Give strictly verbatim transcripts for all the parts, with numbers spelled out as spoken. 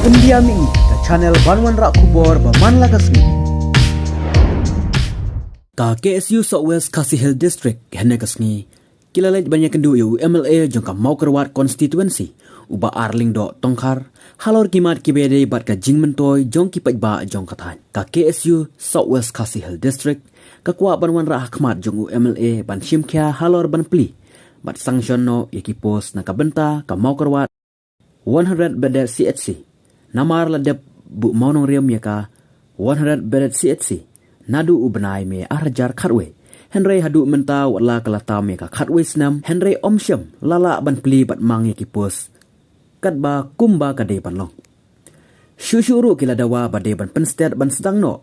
India Ming, ka channel ban wanrah khubor ba man la ka sngi. Ka K S U South West Khasi Hills District hynne ka sngi ki la leit ban ïakynduh ïa u M L A jong ka Mawkyrwat constituency, u Bah Arlindo Tongkhar, halor ki mat kiba ïadei bad ka jingmyntoi jong ki paidbah jong ka thaiñ. Ka K S U South West Khasi Hills District ka kwah ban wanrah ha khmat jong u M L A ban shim khia halor ban plie bad sanction noh ïa ki post na ka bynta ka Mawkyrwat one hundred bedded C H C. Namar la dep buh mawnongrim ïa ka one hundred bedded C H C naduh u bnai May ar hajar khatwei, hynrei haduh mynta wat la ka la tam ïa ka khatwei snem hynrei ym shym la lah ban plie bad mang ïa ki post katba kumba ka dei ban long. Shuh shuh ruh ki la dawa ba dei ban pynstet ban sdang noh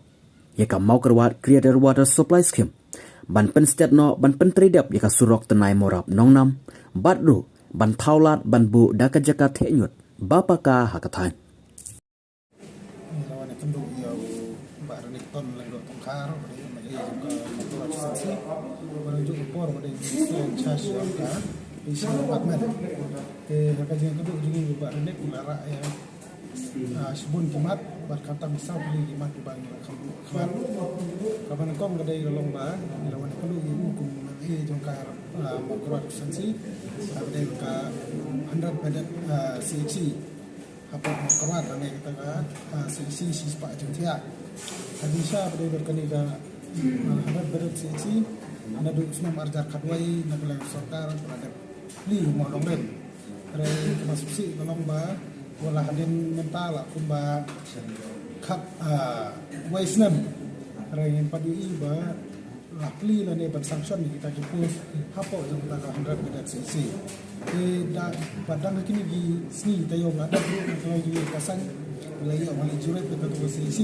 ïa ka Mawkyrwat Greater Water Supply Scheme, ban pynstet noh ban pyntrei dep ïa ka surok Tnai Mawrap Nongnam, bad ruh ban thaw lad ban buh da ka jaka theh ñiut ba paka ha ka thaiñ. Ngi la wan ïakynduh ïa u Bah Renik Ton Lyngdoh Tongkhar, ba dei M L A jong ka Mawkyrwat constituency, ba dei jong ka por ba dei Minister in charge jong ka Fishery Department. Te ha ka jingïakynduh jong ngi u Bah Renik u la rah ïa, ah, shibun ki mat, bad khamtam saw tylli ki mat kiba ngi la kham buh khmat. Kaba nyngkong ka dei ka long ba ngi la wan ïakynduh ïa u kum u M L A jong ka, ah, Mawkyrwat constituency, ah, ba dei ka hundred bedded, ah, C H C hapoh Mawkyrwat, lane kata ka, ah, C H C shispah jingthiah. Ka jingshisha ba dei bad kane ka, ah, hundred bedded C H C, naduh u snem ar hajar khatwei na ka liang sorkar ka la dep plie mawnongrim. Hynrei kaba sngewsih ka long ba wat la hadien mynta la kumba khat, ah, wei snem, hynrei ngim pat ïohi ba la plie lane ban sanction ïa kita ki post hapoh jong kata ka hundred bedded C H C. Te da, bad dang ha kine ki sngi taïew la dep ruh na ka liang jong ngi ka saiñ la ïoh ban leit jurip ïa kata ka C H C.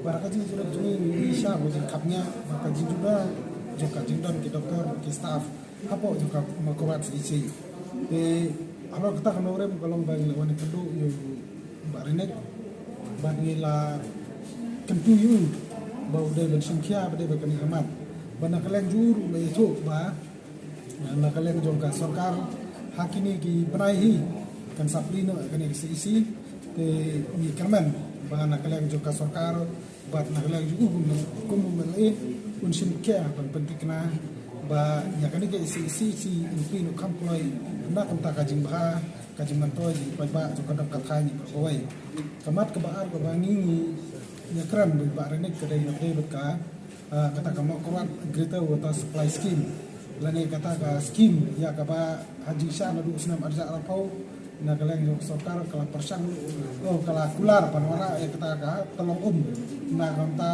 Bad ha ka jingjurip jong ngi ngi sngewsih ba jingkhapngiah bad ka jingjuda jong ka jingdon ki doktor, ki staff hapoh jong ka Mawkyrwat C H C. Te halor kata ka nongrim ka long ba ngi la wan ïakynduh ïa u Bah Renik, bad ngi la kyntu ïa u ba u dei ban shim khia ba dei bad kane ka mat. Ba na ka liang jong u ruh u la ïathuh ba na ka liang jong ka sorkar ha kine ki bnai hi kan sa plie noh kane ka C H C. Te ngi kyrmen ba na ka liang jong ka sorkar bad na ka liang jong u kum, kum u M L A un shim khia ban pynthikna ba ïa kane ka C H C in plie noh kham kloi na ka bynta ka jingbha, ka jingmyntoi jong ki paidbah jong ka dong ka thaiñ baroh kawei. Ka mat kaba ar kaba ngi ngi ïakren bad u Bah Renik ka dei na ka dei bad ka, ah, kata ka Mawkyrwat Greater Water Supply Scheme, lane kata ka scheme ïa kaba ha jingshisha naduh u snem ar hajar arphew na ka liang jong ka sorkar ka la pyrshang, oh, ka la kular ban wanrah ïa kata ka tyllong um na ka bynta,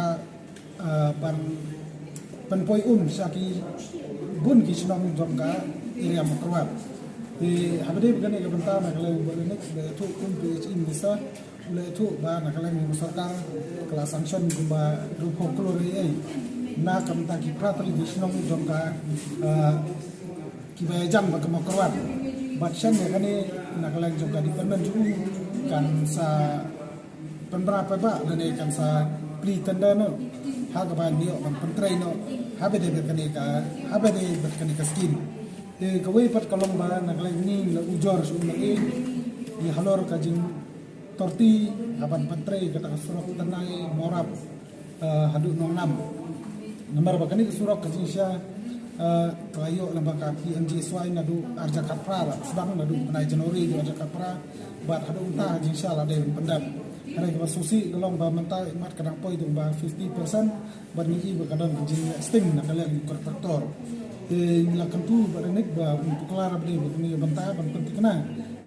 ah, ban pynpoi um sha ki bun ki shnong jong ka area Mawkyrwat. Te haba dei bad kane ka bynta na ka liang u Bah Renik u la ïathuh kum u P H E minister, u la ïathuh ba na ka liang jong ka sorkar ka la sanction kumba hynriewphew klur eiei na ka bynta ki phra tylli ki shnong jong ka, ah, kiba ïajan bad ka Mawkyrwat. Bad shen ïa kane na ka liang jong ka department jong u kan sa pynbna paidbah lane kan sa plie tender noh ha kaba ngi ïoh ban pyntrei noh haba dei bad kane ka, haba dei bad kane ka scheme. Te kawei pat ka long ba na ka liang ngi la ujor sha u M L A ïa halor ka jing torti ha ban pyntrei kata ka surok Tnai Mawrap, eh, haduh Nongnam. Namar ba kane ka surok ka jingshisha, eh, ka la ïoh lyngba ka P M G S Y naduh ar hajar khatphra, la sdang naduh bnai January haduh ar hajar khatphra, bad haduh mynta ka jingshisha la dei ban pyndep. Hynrei kaba sngewsih ka long ba mynta i mat ka dang poi tang ba fifty percent, bad ngi i ba ka don ka jingïasting na ka liang u kontraktor. Te ngi la kyntu bad Renik ba un puklar ba dei ba kane ka bynta ban pynthikna